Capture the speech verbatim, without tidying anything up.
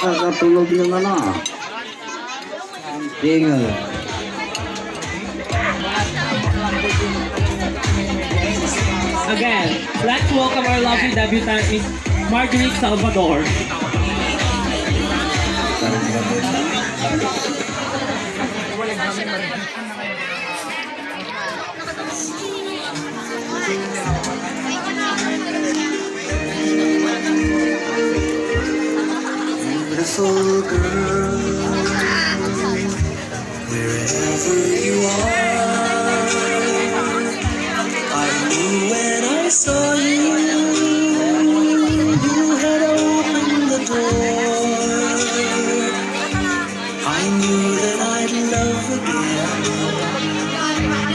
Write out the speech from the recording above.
Kakatulog ng ano. Singer. Again, let's welcome our lovely debutante, Miss Marjorie Salvador. Beautiful girl, wherever you are, I knew when I saw you, you had opened the door. I knew that I'd love again.